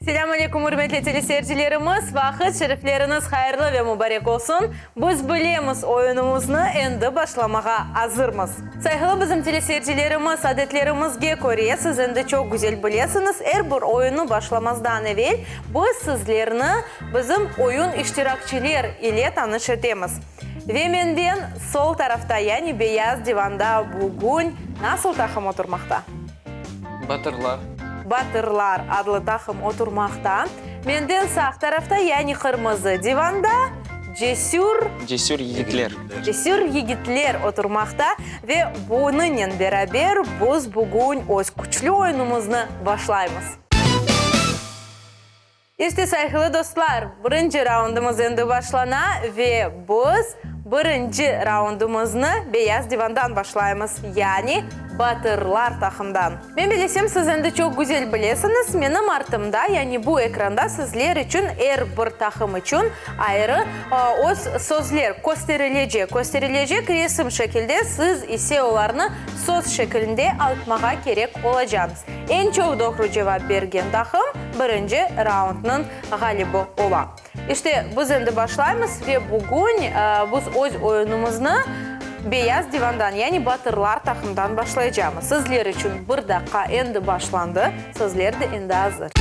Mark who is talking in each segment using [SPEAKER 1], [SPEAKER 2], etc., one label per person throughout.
[SPEAKER 1] Selâm aleyküm, ürmetli teleseyircilerimiz! Vaqıt şerifleriñiz hayırlı ve mubarek olsun! Biz bilemiz, oyunımıznı endi başlamağa azırmız. Sayğılı bizim teleseyircilerimiz, adetlerimizge köre, siz endi çoq güzel bilesiñiz, er bir oyunnı başlamazdan evel biz sizlerni bizim oyun iştirakçiler ile tanış etemiz. Ve menden sol tarafta, yani beyaz divanda bugün nasıl taqım oturmaqta?
[SPEAKER 2] Batırlar.
[SPEAKER 1] Batırlar adlı taqım oturmaqta. Menden sağ tarafta, yani qırmızı divanda Cesür.
[SPEAKER 2] Cesür yigitler.
[SPEAKER 1] Cesür yigitler oturmaqta. Ve bunıñnen beraber biz bugün öz küçlü oyunımıznı başlaymız. İşte, sayğılı dostlar, birinci raundımız endi başlana ve biz birinci raundımıznı beyaz divandan başlaymız, yani Batırlar taqımdan. Men bilesem, siz endi çoq güzel bilesiñiz, menim artımda, yani bu ekranda sizler içün, er bir taqım içün ayrı öz sözler kösterilecek, kösterilecek resim şekilde, siz ise olarnı söz şekilinde aytmağa kerek olacaqsıñız. Eñ çoq doğru cevap bergen taqım birinci raundnıñ ğalibi ola. İşte, biz endi başlaymız ve bugün biz öz oyunımıznı beyaz divandan, yani batırlar taqımdan başlaycamız. Sizler içün bir daqqa endi başlandı, sözler de endi azır.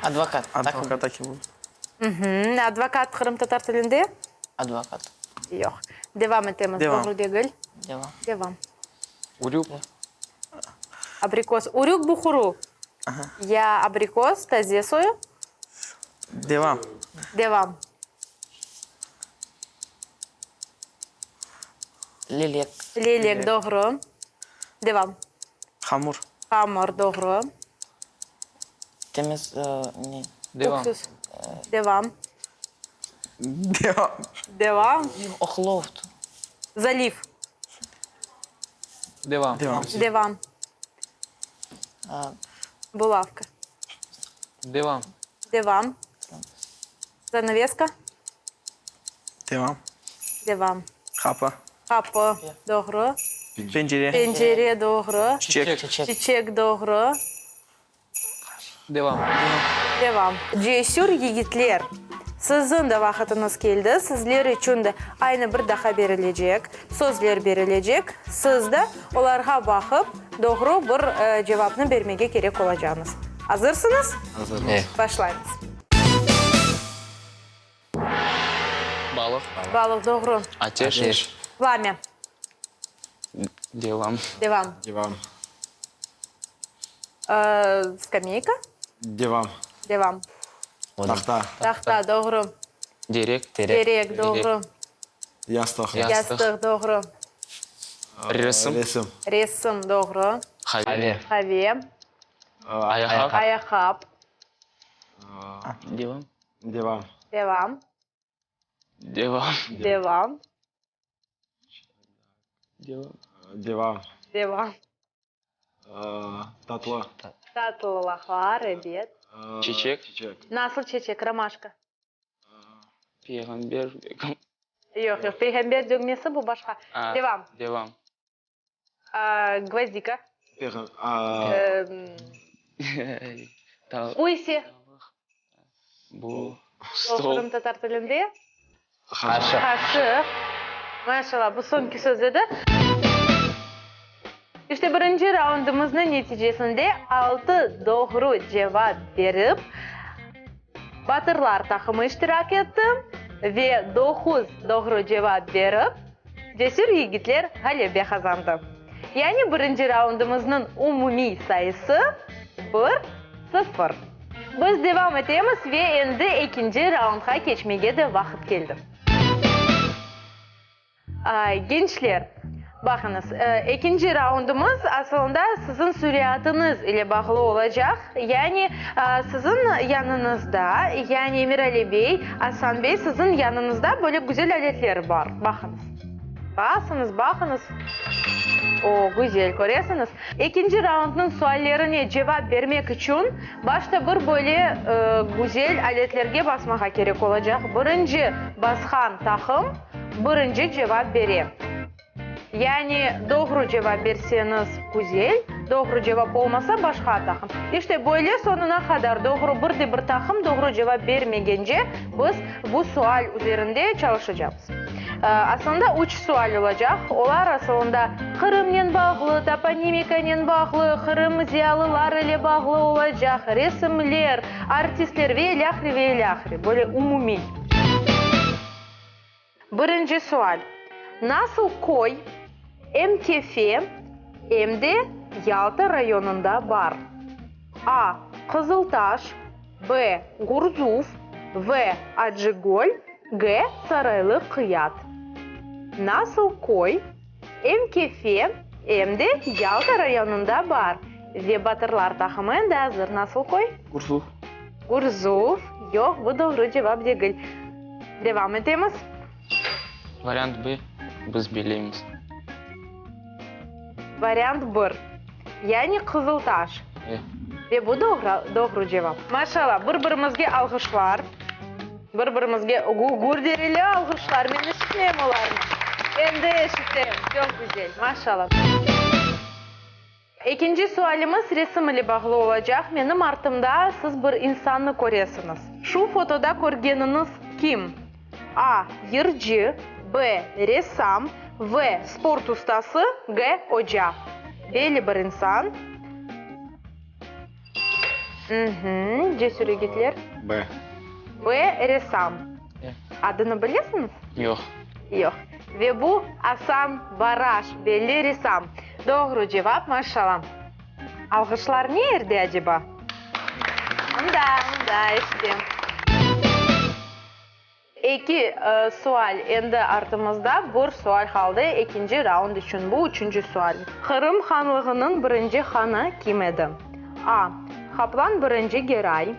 [SPEAKER 2] Advokat.
[SPEAKER 3] Advokat taqımı.
[SPEAKER 1] Advokat qırımtatar tilinde?
[SPEAKER 2] Advokat.
[SPEAKER 1] Yoq. Devam etemiz.
[SPEAKER 3] Devam.
[SPEAKER 1] Doğru degil.
[SPEAKER 2] Devam.
[SPEAKER 1] Devam.
[SPEAKER 2] Urük.
[SPEAKER 1] Abrikos. Urük bu quru. Ya abrikos, taze soyu?
[SPEAKER 3] Devam.
[SPEAKER 1] Devam.
[SPEAKER 2] Lelek.
[SPEAKER 1] Lelek, doğru. Devam.
[SPEAKER 3] Hamur.
[SPEAKER 1] Hamur, doğru.
[SPEAKER 2] Temiz, ne? Devam.
[SPEAKER 1] Öksüz. Devam.
[SPEAKER 3] Devam.
[SPEAKER 1] Devam.
[SPEAKER 2] Oqlovt.
[SPEAKER 1] Zaliv.
[SPEAKER 2] Devam.
[SPEAKER 3] Devam.
[SPEAKER 1] Devam. Bulavka.
[SPEAKER 2] Devam.
[SPEAKER 1] Devam. Zanaveska.
[SPEAKER 3] Devam.
[SPEAKER 1] Devam.
[SPEAKER 3] Qapı.
[SPEAKER 1] Qapı, doğru.
[SPEAKER 3] Pencere.
[SPEAKER 1] Pencere, doğru.
[SPEAKER 3] Çiçek.
[SPEAKER 1] Çiçek, doğru.
[SPEAKER 2] Devam.
[SPEAKER 1] Devam. Cesür yigitler, siziñ de vaqıtıñız keldi, sizler içün de aynı bir daha berilecek, sözler berilecek, siz de olarğa baqıp, doğru bir cevapnı bermege kerek olacaqñız. Azırsıñız?
[SPEAKER 2] Azırmız.
[SPEAKER 1] Başlaymız.
[SPEAKER 2] Balıq.
[SPEAKER 1] Balıq, doğru.
[SPEAKER 2] Ateş.
[SPEAKER 1] Ateş. Plamya.
[SPEAKER 2] Devam.
[SPEAKER 1] Devam.
[SPEAKER 4] Devam.
[SPEAKER 1] Skameyka.
[SPEAKER 4] Devam.
[SPEAKER 1] Devam.
[SPEAKER 4] Tahta.
[SPEAKER 1] Tahta, doğru.
[SPEAKER 2] Derek.
[SPEAKER 1] Derek, doğru.
[SPEAKER 4] Yastıq.
[SPEAKER 1] Yastıq, doğru.
[SPEAKER 2] Resim.
[SPEAKER 4] Resim.
[SPEAKER 1] Resim, doğru.
[SPEAKER 2] Qave.
[SPEAKER 1] Qave.
[SPEAKER 2] Ayaqqap.
[SPEAKER 1] Ayaqqap.
[SPEAKER 2] Devam.
[SPEAKER 4] Devam.
[SPEAKER 1] Devam.
[SPEAKER 2] Devam.
[SPEAKER 1] Devam.
[SPEAKER 2] Devam.
[SPEAKER 4] Devam.
[SPEAKER 1] Devam.
[SPEAKER 4] Tatlı.
[SPEAKER 1] Tatlı laflar, ebet.
[SPEAKER 2] Çeçek.
[SPEAKER 4] Çeçek.
[SPEAKER 1] Nasıl çeçek, romaşka?
[SPEAKER 2] Peyğamber.
[SPEAKER 1] Yoq, yoq, peyğamber dögmesi bu başqa. Devam.
[SPEAKER 2] Devam.
[SPEAKER 1] Gvozdika. Bu ise?
[SPEAKER 2] Bu
[SPEAKER 1] stol. Qırımtatar tilinde?
[SPEAKER 2] Qaşıq.
[SPEAKER 1] Qaşıq. Maşallah, bu soñki söz edi. İşte birinci raundımıznıñ neticesinde altı doğru cevap berip, Batırlar taqımı iştirak etti ve doquz doğru cevap berip, Cesür yigitler ğalebe qazandı. Yani birinci raundımıznıñ umumiy sayısı, bir, sıfır. Biz devam etemiz ve endi ekinci raundqa keçmege de vaqıt keldi. Gençler, baqıñız, ekinci raundımız asılında siziñ süratıñız ile bağlı olacaq. Yani siziñ yanıñızda, yani Emirali bey, Asan bey, siziñ yanıñızda böyle güzel aletler bar. Baqıñız. Basıñız, baqıñız. O, güzel, köresiñiz. Ekinci raundnıñ suallerine cevap bermek içün başta bir böyle güzel aletlerge basmağa kerek olacaq. Birinci basqan taqım birinci cevap bere. Yani doğru cevap berseñiz, güzel, doğru cevap olmasa, başqa taqım. İşte, böyle soñuna qadar doğru bir de bir taqım doğru cevap bermegence, biz bu sual üzerinde çalışacaqmız. Aslında üç sual olacaq. Olar asılında Qırımnen bağlı, toponimikanen bağlı, Qırım ziyalılar ile bağlı olacaq, resimler, artistler ve ilâhre, ve ilâhre, böyle umumiy. Birinci sual, Nasıl köy em Kefe, em de Yalta rayonında bar? A, Qızıltaş, B, Gurzuf, V, Acıgöl, G, Saraylı Qıyat. Nasıl köy em Kefe, em de Yalta rayonında bar? Ve Batırlar taqımı endi azır. Nasıl köy?
[SPEAKER 3] Gurzuf.
[SPEAKER 1] Gurzuf. Yoq, bu doğru cevap degil. Devam etemiz.
[SPEAKER 2] Variant B, biz bilemiz.
[SPEAKER 1] Variant bir, yani Qızıltaş.
[SPEAKER 2] E.
[SPEAKER 1] Ve bu doğru, doğru cevap. Maşallah, bir-birimizge alğışlar. Bir-birimizge gügürdereli alğışlar. Men eşitmeyim olarnı. Endi eşitem. Çoq güzel. Maşallah. Ekinci sualimiz resim ile bağlı olacaq. Menim artımda siz bir insannı köresiñiz. Şu fotoda körgeniñiz kim? A, yırcı, B, ressam, V, sport ustası, G, oca. Belli bir insan. Cesür yigitler.
[SPEAKER 4] B.
[SPEAKER 1] B, ressam. Adını bilesiñiz?
[SPEAKER 2] Yoq.
[SPEAKER 1] Yoq. Ve bu Asan Baraş, belli ressam. Doğru cevap, maşallah. Alğışlar ne yerde aceba? Mında, mında, eşitem. Eki sual endi artımızda, bir sual qaldı ekinci raund içün. Bu üçünci sual. Qırım hanlığınıñ birinci hanı kim edi? A. Qaplan birinci Geray.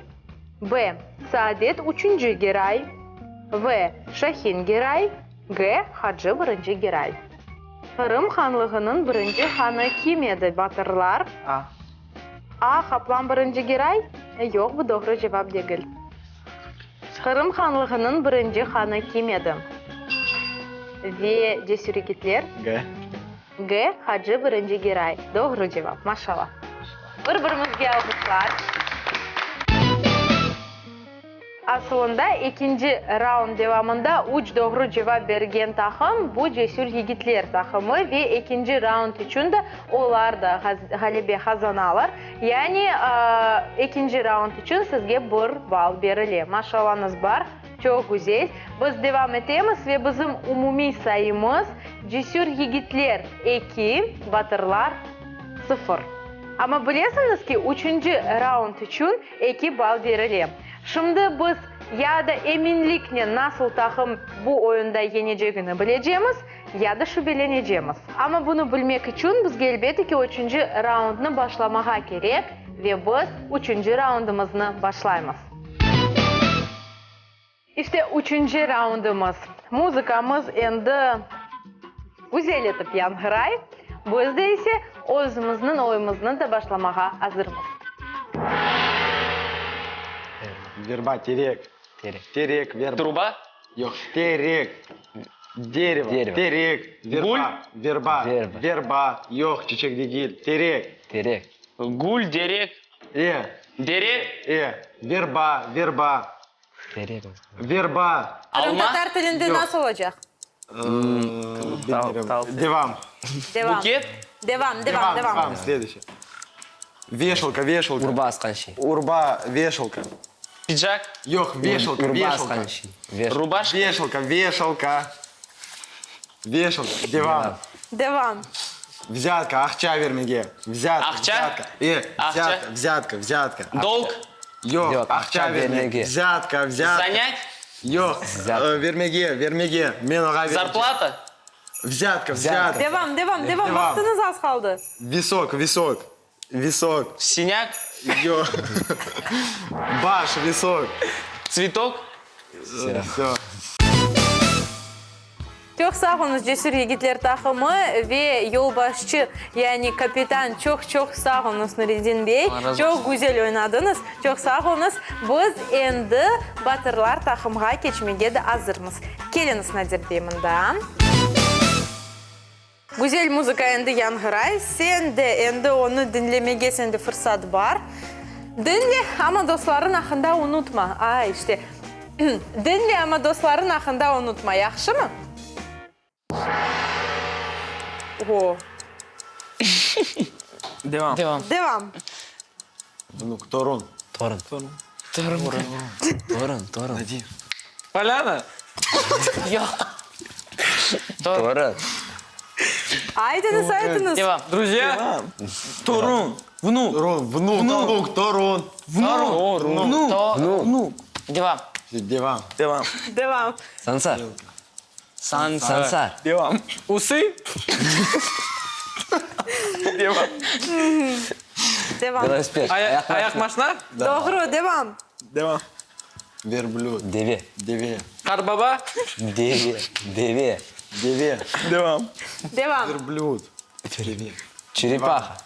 [SPEAKER 1] B. Saadet üçünci Geray. V. Şahin Geray. G. Hacı birinci Geray. Qırım hanlığınıñ birinci hanı kim edi, batırlar?
[SPEAKER 3] A.
[SPEAKER 1] A. Qaplan birinci Geray? Yoq, bu doğru cevap degil. Qırım hanlığınıñ birinci hanı kim edi? Ve cesür yigitler?
[SPEAKER 4] G.
[SPEAKER 1] G. Hacı birinci Geray. Doğru cevap. Maşallah. Bir-birimizge alğışlar. Asılında, ekinci raund devamında üç doğru cevap bergen taqım, bu Cesür yigitler taqımı ve ekinci raund içün de olar da ğalebe qazanalar. Yani, ekinci raund içün sizge bir ball berile. Maşallañız bar, çoq güzel. Biz devam etemiz ve bizim umumiy sayımız, Cesür yigitler, eki, Batırlar, sıfır. Amma bilesiñiz ki, üçünci raund içün eki ball berile. Şimdi biz ya da eminliknen nasıl taqım bu oyunda yeñecegini bilecemiz, ya da şübelenecemiz. Amma bunı bilmek içün bizge elbette ki üçünci raundnı başlamağa kerek ve biz üçünci raundımıznı başlaymız. İşte üçünci raundımız. Muzıkamız endi güzel etip yañğıray. Biz de ise özümizniñ oyumıznı da başlamağa azırmız.
[SPEAKER 4] Verba, terek.
[SPEAKER 5] Terek.
[SPEAKER 4] Terek, verba.
[SPEAKER 2] Truba?
[SPEAKER 4] Yoq, terek. Derevo.
[SPEAKER 5] Derevo.
[SPEAKER 4] Terek. Verba.
[SPEAKER 2] Gül?
[SPEAKER 4] Verba.
[SPEAKER 5] Verba.
[SPEAKER 4] Verba. Yoq, çiçek degil. Terek.
[SPEAKER 5] Terek.
[SPEAKER 2] Gül, derek.
[SPEAKER 4] E.
[SPEAKER 2] Dere.
[SPEAKER 4] E. Verba, verba.
[SPEAKER 5] Terek.
[SPEAKER 4] Verba.
[SPEAKER 2] Alma.
[SPEAKER 1] Qırımtatar tilinde nasıl olacaq?
[SPEAKER 4] Devam.
[SPEAKER 1] Devam.
[SPEAKER 2] Buket.
[SPEAKER 1] Devam, devam, devam.
[SPEAKER 4] Следующий. Veşalka, veşalka.
[SPEAKER 5] Urba asqan şey.
[SPEAKER 4] Urba, veşalka.
[SPEAKER 2] Pidjak.
[SPEAKER 4] Yoq, veşalka,
[SPEAKER 5] Urba
[SPEAKER 4] veşalka.
[SPEAKER 5] asqan şey. Veşalka.
[SPEAKER 2] Rubaşka.
[SPEAKER 4] Veşalka, veşalka. Veşalka. Devam.
[SPEAKER 1] Devam.
[SPEAKER 4] Vzâtka, aqça bermege. Vzâtka,
[SPEAKER 2] Aqça?
[SPEAKER 4] vzâtka. E,
[SPEAKER 2] Aqça?
[SPEAKER 4] vzâtka, vzâtka, vzâtka.
[SPEAKER 2] Dolg.
[SPEAKER 4] Yoq,
[SPEAKER 5] Yoq,
[SPEAKER 4] aqça
[SPEAKER 5] aqça
[SPEAKER 4] bermege.
[SPEAKER 5] bermege.
[SPEAKER 4] Vzâtka, vzâtka.
[SPEAKER 2] Zanять.
[SPEAKER 4] Yoq,
[SPEAKER 5] Vzâtka.
[SPEAKER 4] bermege, bermege. Men oğa berecem.
[SPEAKER 2] Zarplata.
[SPEAKER 4] Vzâtka, vzâtka.
[SPEAKER 1] Devam, devam, devam.
[SPEAKER 4] Devam.
[SPEAKER 1] Vaqtıñız az qaldı.
[SPEAKER 4] Visok, visok. Visok.
[SPEAKER 2] Sinâk.
[SPEAKER 4] Yoq. Baş, visok.
[SPEAKER 2] Tsvetok.
[SPEAKER 4] Vsö.
[SPEAKER 1] Çoq sağ oluñız, Cesür yigitler taqımı ve yolbaşçı, yani kapitan, çoq-çoq sağ oluñız, Nureddin bey.
[SPEAKER 2] Allah razı
[SPEAKER 1] Çoq
[SPEAKER 2] olsun.
[SPEAKER 1] güzel oynadıñız. Çoq sağ oluñız. Biz endi Batırlar taqımğa keçmege de azırmız. Keliñiz, Nadir bey, mında. Güzel muzıka endi yañğıray. Sen de endi onı diñlemege sende fırsat bar. Diñle, amma dostlarıñ aqqında unutma. A, işte. Diñle, amma dostlarıñ aqqında unutma, yahşımı? O.
[SPEAKER 3] Devam.
[SPEAKER 2] Devam.
[SPEAKER 1] Devam.
[SPEAKER 4] Внук, torun.
[SPEAKER 5] Torun.
[SPEAKER 3] Torun.
[SPEAKER 5] Torun, torun.
[SPEAKER 3] Polyana.
[SPEAKER 2] Yoq. Torun.
[SPEAKER 5] Torun.
[SPEAKER 1] Aytıñız, aytıñız.
[SPEAKER 2] Devam.
[SPEAKER 3] Druzya. Torun. Внук.
[SPEAKER 4] Torun, внук, внук, torun.
[SPEAKER 3] Внук. Внук.
[SPEAKER 2] Torun.
[SPEAKER 3] Внук.
[SPEAKER 2] Devam.
[SPEAKER 4] Devam.
[SPEAKER 3] Devam.
[SPEAKER 1] Devam.
[SPEAKER 5] Sansar.
[SPEAKER 2] Sansar.
[SPEAKER 5] Sansar.
[SPEAKER 3] Devam. Усы. Devam.
[SPEAKER 1] Devam.
[SPEAKER 5] Велосипед.
[SPEAKER 3] Aya- Ayaq maşna.
[SPEAKER 1] Doğru, devam.
[SPEAKER 3] Devam.
[SPEAKER 4] Верблюд.
[SPEAKER 5] Deve.
[SPEAKER 4] Deve.
[SPEAKER 3] Qartbaba.
[SPEAKER 5] Deve. Deve.
[SPEAKER 4] Deve.
[SPEAKER 3] Devam.
[SPEAKER 1] Devam.
[SPEAKER 4] Верблюд. Deve.
[SPEAKER 5] Черепаха.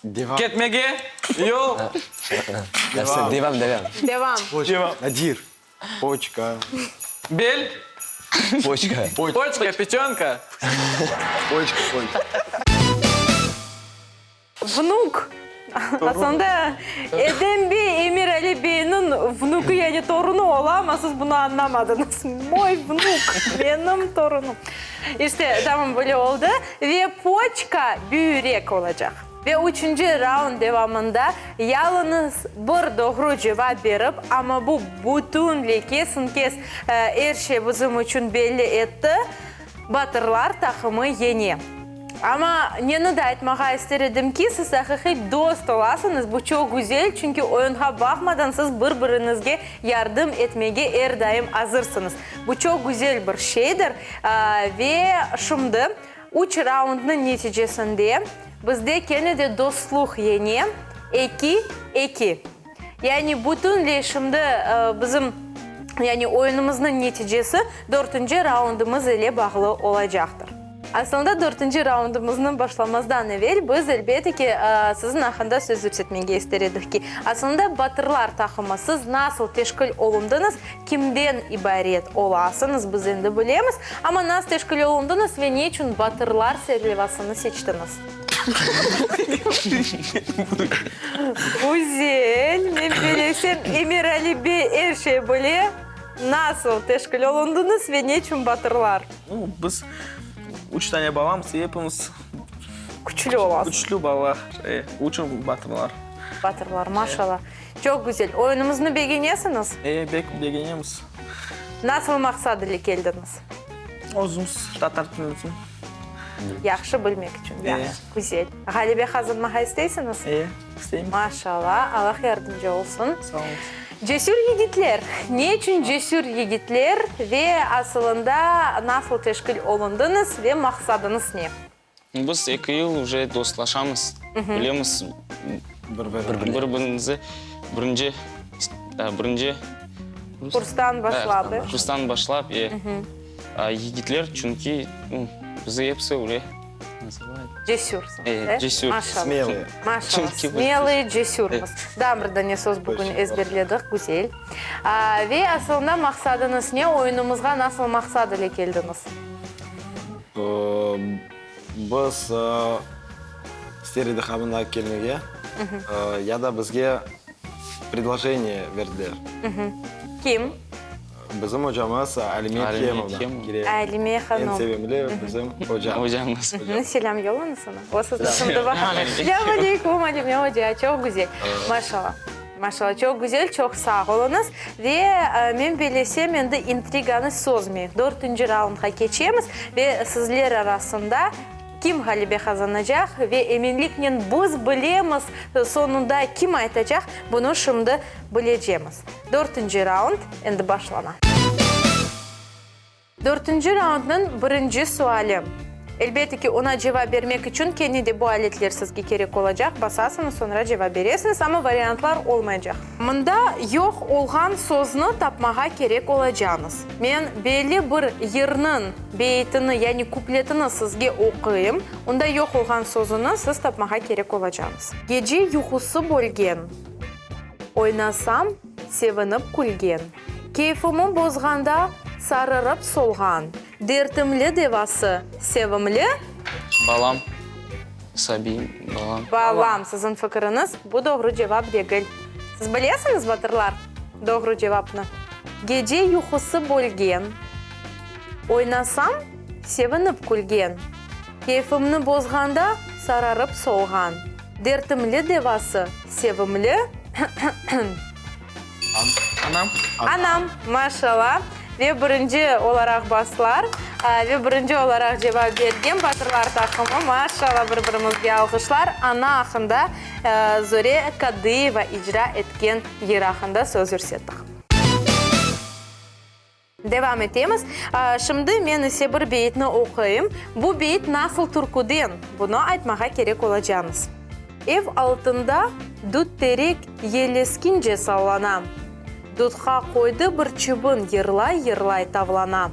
[SPEAKER 4] Devam.
[SPEAKER 3] Ketmege. Yol.
[SPEAKER 5] Devam, devam.
[SPEAKER 1] Devam.
[SPEAKER 4] Почка.
[SPEAKER 3] Devam.
[SPEAKER 4] Надир. Почка.
[SPEAKER 3] Bel.
[SPEAKER 5] Почка.
[SPEAKER 3] Почка, peçonka.
[SPEAKER 4] Почка, почка.
[SPEAKER 1] Vnuk. Aslında Edem bey Emir Ali beyniñ vnukı, yani torunı ola, amma siz bunı añlamadıñız. Moy vnuk, menim torunım. İşte, tamam böyle oldı. Ve poçka büyrek olacaq. Ve üçünci raund devamında yalıñız bir doğru cevap berip, amma bu bütünley kesen-kes er şey bizim içün belli etti, Batırlar taqımı yeñe. Amma neni de aytmağa ister edim ki, siz aqiqiy dost olasıñız, bu çoq güzel, çünki oyunğa baqmadan siz bir-biriñizge yardım etmege er daim azırsıñız. Bu çoq güzel bir şeydir. Ve şimdi üç raundnıñ neticesinde bizde kene de dostluq yeñe, eki, eki. Yani bütünley şimdi bizim, yani oyunımıznıñ neticesi dörtünci raundımız ile bağlı olacaqtır. Aslında dörtünci raundımıznı başlamazdan evel biz, elbette ki, siziñ aqqında söz yürsetmege ister edik ki, aslında Batırlar taqımı, siz nasıl teşkil olundıñız, kimden ibaret olasıñız, biz endi bilemiz, amma nasıl teşkil olundıñız ve ne içün Batırlar serlevasını seçtiñiz? Güzel, men bilesem, Emirali bey er şey bile. Nasıl teşkil olundıñız ve neçün batırlar?
[SPEAKER 3] Nu, biz üç tane balamız, epimiz
[SPEAKER 1] Küçlü olasıñız.
[SPEAKER 3] Küçlü balalar, e, uçun batırlar.
[SPEAKER 1] Batırlar, maşallah. Çoq güzel. Oyunımıznı begenesiñiz?
[SPEAKER 3] E, bek begenemiz.
[SPEAKER 1] Nasıl maqsad ile keldiñiz?
[SPEAKER 3] Özümiz tatar tilimizni.
[SPEAKER 1] Yahşı bilmek içün, yahşı, güzel. Ğalebe qazanmağa isteysiñiz?
[SPEAKER 3] E, isteymiz.
[SPEAKER 1] Maşallah, Allah yardımcı olsun.
[SPEAKER 3] Sağ oluñız.
[SPEAKER 1] Cesür yigitler. Ne içün cesür yigitler ve asılında nasıl teşkil olundıñız ve maqsadıñız ne?
[SPEAKER 2] Biz eki yıl uje dostlaşamız, bilemiz bir-birimizi. Birinci, birinci
[SPEAKER 1] Kurstan başlap, e?
[SPEAKER 2] Kurstan başlap, e. Yigitler, çünki bizi episi öyle nazıvayt.
[SPEAKER 1] Cesürsıñ,
[SPEAKER 2] E,
[SPEAKER 1] e?
[SPEAKER 2] cesür.
[SPEAKER 1] Maşallah.
[SPEAKER 4] Smelые.
[SPEAKER 1] Maşallah,
[SPEAKER 2] Çünki biz
[SPEAKER 1] smelые, cesürmiz. Daa bir dane söz bugün ezberledik, güzel. Ve asılında maqsadıñız ne, oyunımızğa nasıl maqsad ile keldiñiz?
[SPEAKER 4] Biz ister edik mında kelmege, ya da bizge predloženiye berdiler.
[SPEAKER 1] Kim?
[SPEAKER 4] Bizim ocamız Alime Hemovna.
[SPEAKER 1] Alime hanım.
[SPEAKER 4] Eñ sevimli bizim ocamız.
[SPEAKER 2] Ocamız.
[SPEAKER 1] Selâm yollañız oña. O sizni şimdi baqa. Selâm aleykum, Alime oca, çoq güzel. Maşallah. Maşallah, çoq güzel, çoq sağ oluñız. Ve men bilesem, endi intriganı sozmayıq. Dörtünci raundqa keçemiz ve sizler arasında kim ğalebe qazanacaq ve eminliknen biz bilemiz, soñunda kim aytacaq, bunı şimdi bilecemiz. Dörtünci raund endi başlana. Dörtünci raundnıñ birinci suali. Elbette ki, oña cevap bermek içün kene de bu aletler sizge kerek olacaq, basasıñız, soñra cevap beresiñiz, amma variantlar olmaycaq. Mında yoq olğan sözni tapmağa kerek olacağıñız. Men belli bir yırnıñ beyitini, yani kupletini sizge oquyım, onda yoq olğan sözüni siz tapmağa kerek olacağıñız. Gece yuqusı bölgen. Oynasam, sevinip külgen. Keyfimi bozğanda, sararıp solğan. Dertimli devası, sevimli.
[SPEAKER 2] Balam, sabiyim, balam.
[SPEAKER 1] Balam, siziñ fikiriñiz, bu doğru cevap degil. Siz bilesiñiz, batırlar, doğru cevapnı? Gece yuqusı bölgen, oynasam, sevinip külgen, keyfimni bozğanda, sararıp solğan, dertimli devası, sevimli.
[SPEAKER 3] Anam.
[SPEAKER 1] Anam, maşala. Ve birinci olaraq baslar, ve birinci olaraq cevap bergen Batırlar taqımı, maşala, bir-birimizge alğışlar. Ana aqqında Zore Kadıyeva icra etken yır aqqında söz yürsettik. Devam etemiz. Şimdi men ise bir beyitni oquyım. Bu beyit nasıl türküden? Bunı aytmağa kerek olacağıñız. Ev altında dut terek yeleskince sallana. Dutqa qoydı bir çıbın yırlay-yırlay tavlana.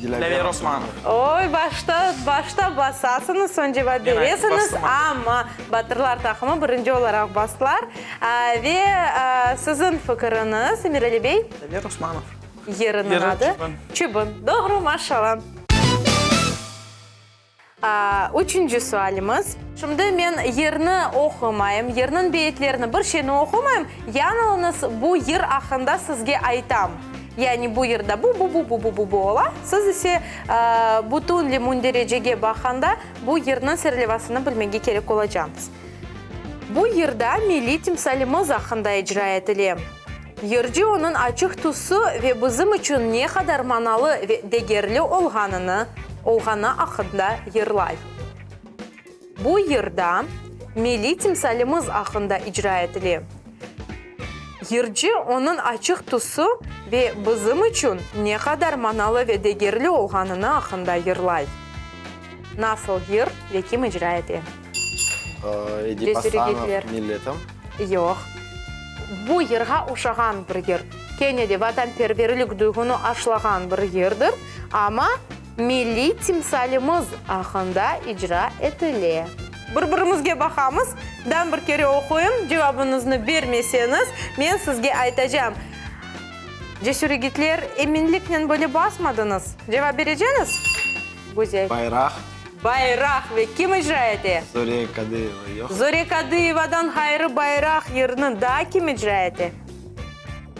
[SPEAKER 3] Dilâver Osmanov.
[SPEAKER 1] Oy, başta, başta basasıñız, soñ cevap beresiñiz, amma Batırlar taqımı birinci olaraq bastılar. Ve siziñ fikiriñiz, Emirali bey?
[SPEAKER 3] Dilâver Osmanov.
[SPEAKER 1] Yırınıñ adı?
[SPEAKER 3] Yırı Çıbın.
[SPEAKER 1] Çıbın. Doğru, maşallah. Üçünci sualimiz. Şimdi men yırnı oqumayım, yırnıñ beyitlerini, bir şeyni oqumayım, yalıñız bu yır aqqında sizge aytam. Yani bu yırda bu, bu, bu, bu, bu, bu, bu ola. Siz ise bütünle münderecege baqqanda bu yırnıñ serlevasını bilmege kerek olacaqsıñız. Bu yırda milliy timsalimiz aqqında icra etile. Yırcı onıñ açıq tüsü ve bizim içün ne qadar manalı ve degerli olğanını olğanı aqqında yırlay. Bu yırda milliy timsalimiz aqqında icra etile. Yırcı onıñ açıq tüsü ve bizim içün ne qadar manalı ve degerli olğanını aqqında yırlay. Nasıl yır ve kim icra ete?
[SPEAKER 4] Edip Asanov, Milletim.
[SPEAKER 1] Yoq. Bu yırğa oşağan bir yır. Kene de vatanperverlik duyğunı aşlağan bir yırdır, amma milliy timsalimiz aqqında icra etile. Bir-birimizge baqamız. Daa bir kere oquyım, cevabıñıznı bermeseñiz, men sizge aytacağım. Cesür yigitler, eminliknen böyle basmadıñız. Cevap bereceñiz? Güzel.
[SPEAKER 4] Bayraq.
[SPEAKER 1] Bayraq ve kim icra ete?
[SPEAKER 4] Zore Kadıyeva, yoq.
[SPEAKER 1] Zore Kadıyevadan ğayrı Bayraq yırını daa kim icra ete?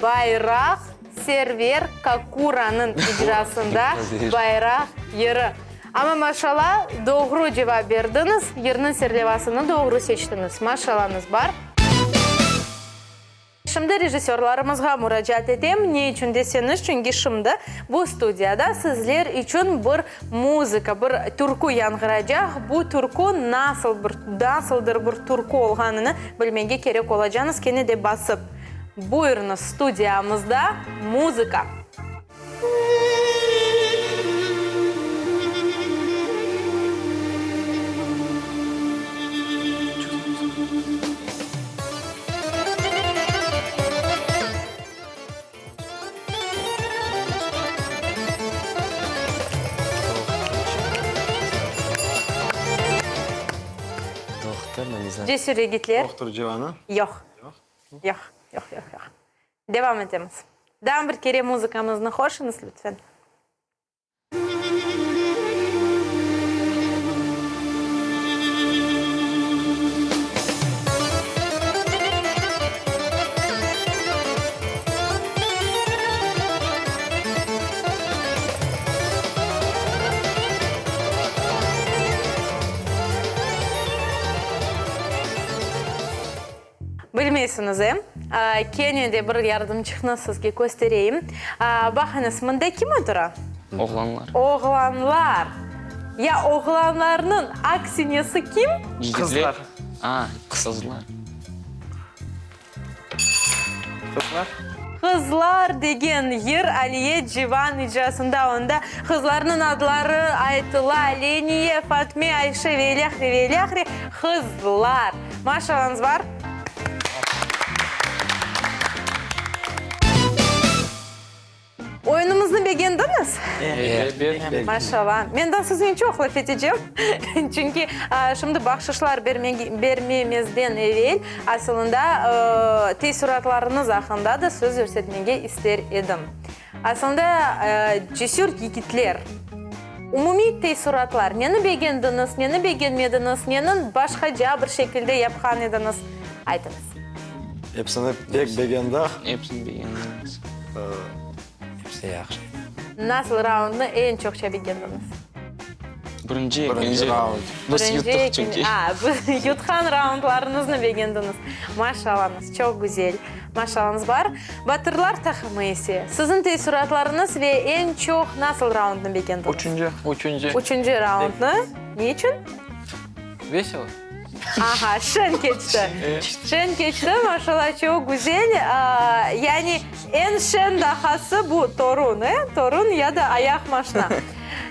[SPEAKER 1] Bayraq Server Kakuranıñ icrasında Bayraq yırı. Amma maşala, doğru cevap berdiñiz, yırnıñ serlevasını doğru seçtiñiz. Maşalañız bar. Şimdi rejissörlarımızğa muracaat etem, ne içün deseñiz, çünki şimdi bu studiyada sizler içün bir muzıka, bir türkü yañğıracaq. Bu türkü nasıl bir, nasıldır bir türkü olğanını bilmege kerek olacağıñız, kene de basıp. Buyurıñız, studiyamızda muzıka. Cesür yigitler.
[SPEAKER 4] Dohtur civanı?
[SPEAKER 1] Yoq. Yoq, yoq, yoq, yoq. Devam etemiz. Daa bir kere muzıkamıznı qoşuñız, lütfen. Bilmeysiñiz, e? Kene de bir yardımçıqnı sizge köstereyim. Baqıñız, mında kim otura?
[SPEAKER 2] Oğlanlar.
[SPEAKER 1] Oğlanlar. Ya oğlanlarnıñ aksinesi kim?
[SPEAKER 2] Qızlar. A, qızlar.
[SPEAKER 3] Qızlar.
[SPEAKER 1] Qızlar degen yır Aliye Civan icrasında, onda qızlarnıñ adları aytıla, Leniye, Fatme, Ayşe ve ilâhre, ve ilâhre, qızlar. Maşalañız bar. Oyunımıznı begendiñiz?
[SPEAKER 2] Elbet.
[SPEAKER 1] Maşala. Men daa siznen çoq laf etecem, çünki şimdi bahşışlar bermemizden evel, asılında, teessuratlarıñız aqqında da söz yürsetmege ister edim. Aslında, cesür yigitler, umumiy teessuratlar, neni begendiñiz, neni begenmediñiz, neniñ başqaca bir şekilde yapqan ediñiz, aytıñız.
[SPEAKER 4] Episini pek begendik.
[SPEAKER 2] Episini begendik.
[SPEAKER 5] Episi yahşı.
[SPEAKER 1] Nasıl raundnı eñ çoqça begendiñiz?
[SPEAKER 2] Birinci,
[SPEAKER 4] Birinci
[SPEAKER 2] ekinci.
[SPEAKER 4] raund.
[SPEAKER 2] Biz yuttıq çünki.
[SPEAKER 1] A, yutqan raundlarıñıznı begendiñiz. Maşallañız, çoq güzel. Maşallañız bar. Batırlar taqımı ise, siziñ teessuratlarıñız ve eñ çoq nasıl raundnı begendiñiz?
[SPEAKER 3] Üçünci.
[SPEAKER 6] Üçünci.
[SPEAKER 1] Üçünci raundnı. Ne içün?
[SPEAKER 6] Veselo.
[SPEAKER 1] Aha, şeñ keçti. Şeñ keçti, maşallah, çoq güzel. Yani eñ şeñ dahası bu torun, e? Torun ya da ayaq maşna.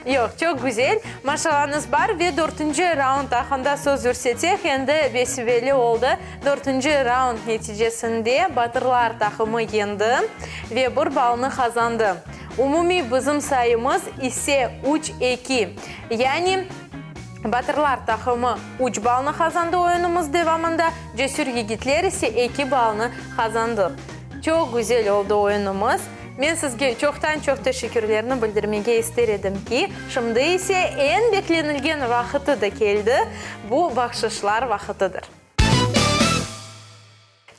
[SPEAKER 1] Yoq, çoq güzel. Maşallañız bar. Ve dörtünci raund aqqında söz yürsetek, endi besibelli oldı. Dörtünci raund neticesinde Batırlar taqımı yeñdi ve bir ballnı qazandı. Umumiy bizim sayımız ise üç, eki. Yani Batırlar taqımı üç ballnı qazandı oyunımız devamında, Cesür yigitler ise eki ballnı qazandı. Çoq güzel oldı oyunımız. Men sizge çoqtan-çoq teşekkürlerni bildirmege ister edim ki, şimdi ise eñ beklenilgen vaqıtı da keldi, bu bahşışlar vaqıtıdır.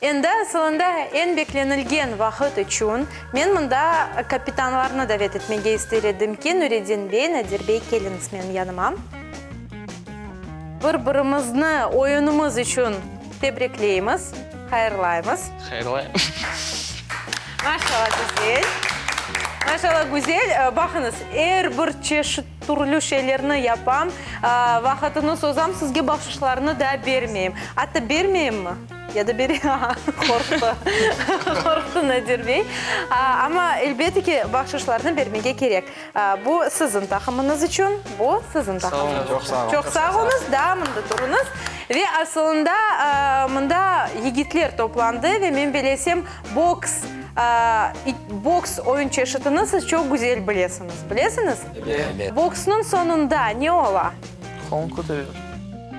[SPEAKER 1] Endi asılında eñ beklenilgen vaqıt içün men mında kapitanlarnı davet etmege ister edim ki, Nureddin bey, Nadir bey, keliñiz menim yanıma. Bir-birimizni oyunımız içün tebrikleymiz, hayırlaymız.
[SPEAKER 2] Hayırlaymız.
[SPEAKER 1] Maşallah, güzel. Maşallah, güzel. Baqıñız, er bir çeşit türlü şeylerni yapam, vaqıtını sozam, sizge bahşışlarnı da bermeyim. Atta bermeyimmi? Ya da bere, aha, qorqtı. Qorqtı Nadir bey. Amma, elbette ki, bahşışlarnı bermege kerek. Bu siziñ taqımıñız içün, bu siziñ taqımıñız içün.
[SPEAKER 4] Çoq sağ oluñ.
[SPEAKER 1] Çoq sağ oluñız, daa mında turuñız. Ve asılında mında yigitler toplandı ve men bilesem, boks, boks oyun çeşitini siz çoq güzel bilesiñiz. Bilesiñiz?
[SPEAKER 5] Ebet.
[SPEAKER 1] Boksnıñ soñunda ne ola?
[SPEAKER 3] Qol kötereler.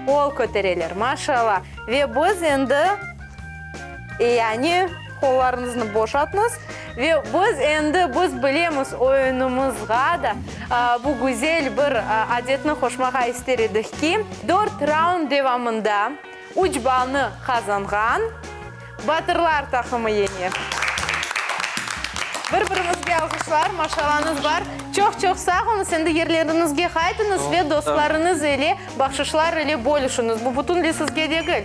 [SPEAKER 1] Qol kötereler, maşallah. Ve biz endi, yani, qollarıñıznı boşatıñız. Ve biz endi, biz bilemiz, oyunımızğa da bu güzel bir adetni qoşmağa ister edik ki, dört raund devamında üç ballnı qazanğan Batırlar taqımı yeñe. Bir-birimizge alğışlar, maşallañız bar. Çoq-çoq sağ oluñız, endi yerleriñizge qaytıñız ve dostlarıñız ile, bahşışlar ile bölüşiñiz. Bu bütünley sizge degil.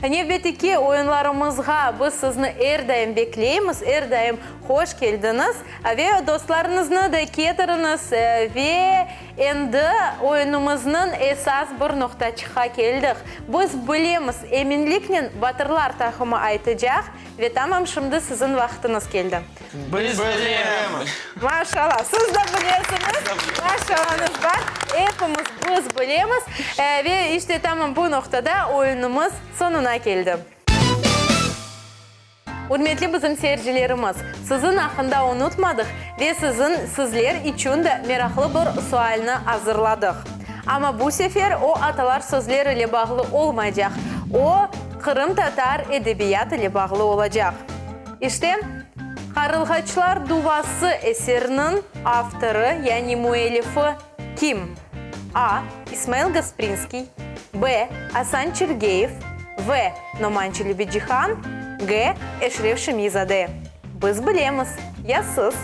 [SPEAKER 1] Nevbetteki oyunlarımızğa biz sizni er daim bekleymiz, er daim hoş keldiñiz ve dostlarıñıznı da ketiriñiz ve endi oyunımıznıñ esas bir noqtaçıqqa keldik. Biz bilemiz, eminliknen Batırlar taqımı aytacaq ve tamam şimdi siziñ vaqtıñız keldi.
[SPEAKER 2] Biz bilemiz.
[SPEAKER 1] Maşallah, siz de bilesiñiz, maşallañız bar, epimiz biz bilemiz. Ve işte tamam bu noqtada oyunımız soñuna keldi. Ürmetli bizim seyircilerimiz, siziñ aqqında unutmadıq ve siziñ, sizler içün de meraqlı bir sualni azırladıq. Amma bu sefer o atalar sözler ile bağlı olmaycaq, o qırımtatar edebiyat ile bağlı olacaq. İşte, Qarılğaçlar duvası eseriniñ avtorı, yani müellifi kim? A. İsmail Gasprinskiy, B. Asan Çergeyev, V. Noman Çelebicihan, G. Eşref Şemizade. Biz bilemiz, ya siz?